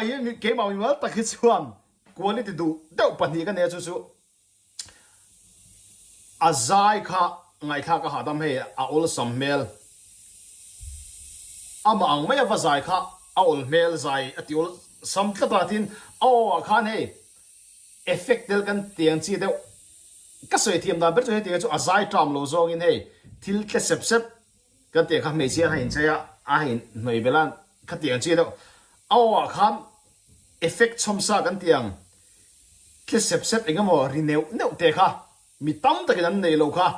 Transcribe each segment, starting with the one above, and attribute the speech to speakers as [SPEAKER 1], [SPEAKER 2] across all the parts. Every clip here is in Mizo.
[SPEAKER 1] hi keimah mimal tak hi chuan quality duh deuh pahnih ka nei a chu chu a zai kha ngaihthlak a hahdam hei a awlsam hmel amah ang mai a va zai kha a awl hmel zai a ti awlsam tlat a tin a aw ah khan hei effect tel kan ti ang chi deuh ka sawi thiam dan ber chu hetiang chu a zai ṭam lo zawngin hei thil tle sep sep Kan tih kha hmeichhia kha inchei a, a inhnawih belh a, khati ang chi deuh. A aw ah khan effect chhawm sa kan tih ang tle sep sep eng emaw ri neuh neuh te kha mi tam takin an nei lo kha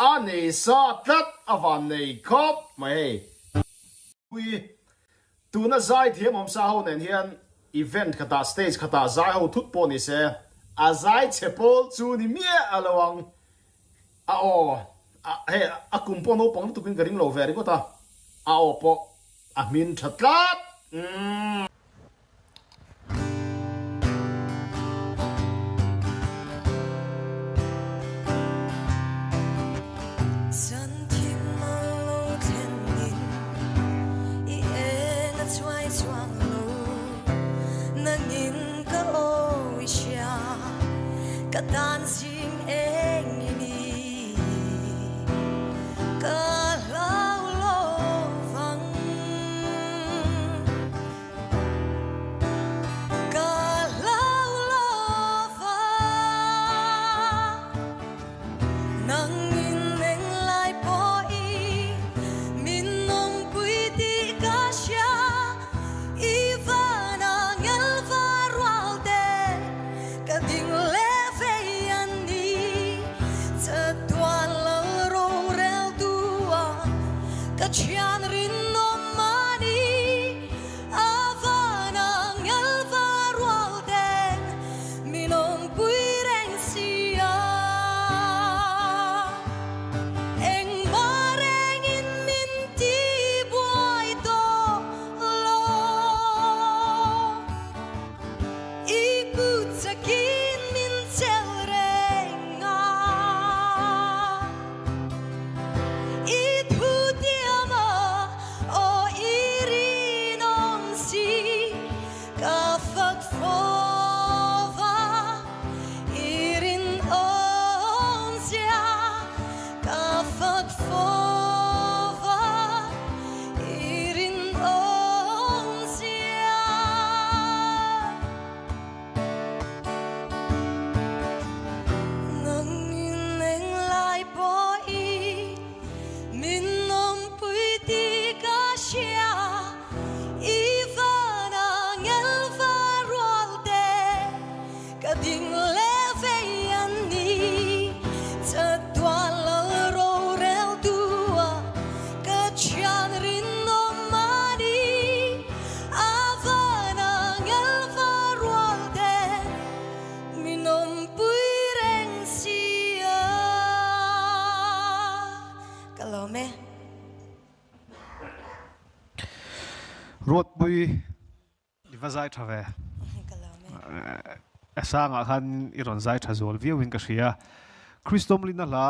[SPEAKER 1] a nei sa tlat a van nei khawp mai hei. Pui, tuna zai thiam awm sa ho nen hian event khatah stage khatah zai ho thut pawh ni se a zai chhe pawl chu ni miah a lo ang. A aw, hei a kum pawh naupang lutukin ka ring lo ve ringawt a, a aw pawh a hmin tha tlat. Umm.
[SPEAKER 2] Zanthim a lo thlenin i eng a chuai chuang lo, nangin ka aw i hria, ka tan zing eng i ni, ka hlau lo vang. Ka hlau lo vang. Nangin englai pawh i min awmpui tih ka hria, i vana ngel va rual te ka ding leh vei an ni. Chatuan lal rorel tua ka thian rinawm a ni, a vana ngel va rual ten min awmpui reng si a. Engmah rengin min ti buai tawh lo. I kut chakin min chel reng a. I thu tiam a aw i rinawm si. Ka fak fo va i rinawm zia. Ka fak fo va i rinawm zia. Nangin englai pawh i min awmpui tih ka hria, i vana ngel va rual te ka ding leh vei an ni. Chatuan lal rorel tua ka thian rinawm a ni, a vana ngel va rual te min awmpui reng si a. Ka lawm e.
[SPEAKER 3] Ruatpui i va zai tha ve.
[SPEAKER 2] Ka lawm e.
[SPEAKER 3] A sangah khan i rawn zai tha zual viau in ka hria. Kristomlina hla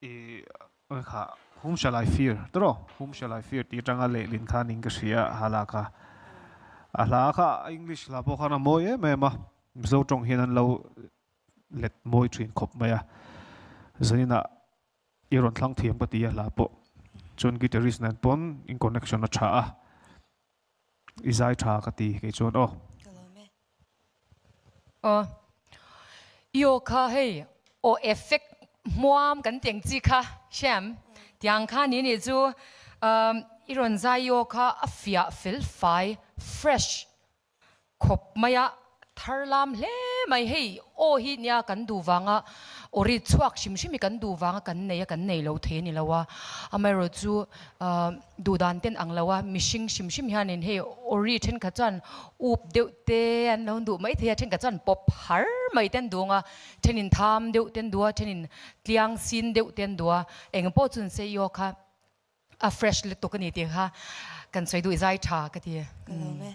[SPEAKER 3] I kha Whom shall I fear tawh Whom shall I fear tih atanga lehlin kha ning ka hria a hla kha. A hla kha English hla pawh khan a mawi em em a, Mizo tawng hian an lo let mawi thin khawp mai a. Zaninah i rawn thlang thiam ka ti a hla pawh. Chuan guitarist nen pawn in connection a tha a, i zai tha ka ti kei chuan aw.
[SPEAKER 2] Ka lawm e.
[SPEAKER 4] Aw. I aw kha hei aw effect hmuam kan tih ang chi kha hriam tiang kha ni nih chu i rawn zai i aw kha a fiah fel fai fresh khawp mai a thar lam hle mai hei aw hi nia kan duh vanga aw ri chhuak hrim hrim hi kan duh vanga kan nei a kan nei lo thei a ni lo a amaherawh chu Duh dan ten ang lo a, mihring hrim hrim hianin hei ori thenkhat chuan up deuh te an lo duh mai thei a, thenkhat chuan pawp har mai te an duh ang a, thenin tham deuh te an duh a, thenin tliang sin deuh te an duh a, eng pawh chu an sei aw kha a fresh lutuk a ni tih kha kan sawi duh i zai tha ka ti.
[SPEAKER 2] Ka lawm e.